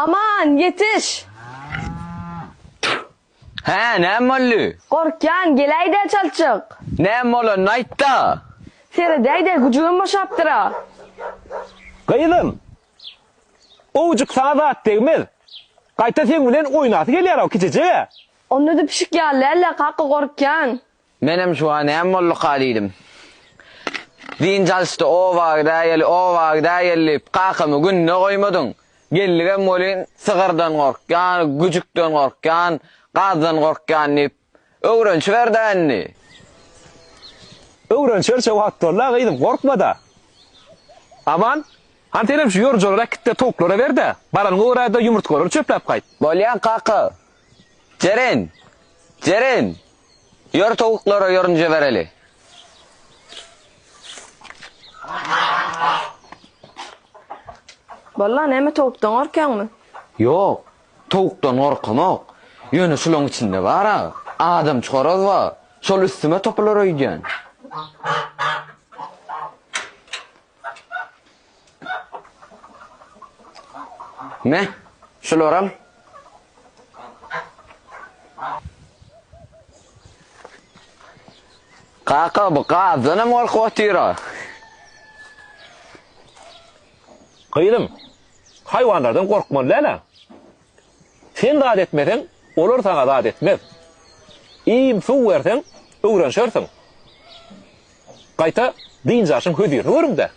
Aman, ýetiş! Hä, näme boldy? Gorkýan, geläý-dä çaltjak. Näme bolanyny aýt-da. Seredäý-dä, güjügem boşapdyr-a. Gyzym, owjyk saňa zat degmez. Gaýta seň bilen oýnasy gelýär-ow kiçijig-ä. Onda-da pişik ýaly däl-dä, kaka, gorkýan. Menem şuňa näme bolduka diýdim. Dynç alyşda oba gidäýeli, oba gidäýeli diýip, kakamy gününe goýmadyň. Geldigem welin, sygyrdan gorkýan, güjükden gorkýan, gazdan gorkýan diýip, öwrenişiber-dä indi. Öwrenişerçe wagt boldy-a gyzym, gorkma-da. Aman, hany senem şu ýorunjalary äkit-de towuklara ber-dä, baranyňa görä-de ýumurtgalary çöpläp gaýt. Bolýa, kaka. Jeren! Jeren! Ýör towuklara ýorunja bereli. Balla, näme towukdan gorkýaňmy? Ýok, towukdan gorkamok. Ýöne şulaň içinde bar-a, adamçy horaz bar. Şol üstüme topular öýdýän. Me, şulary al. Kaka, bu gazdanam gorkup otyr-a. Gyzym, haýwanlardan gorkmaly däl-ä. Sen zat etmeseň, olar saňa zat etmez. Iým, suw berseň, öwrenişersiň. Gaýta, dynç alşyň hözirini görüň-dä.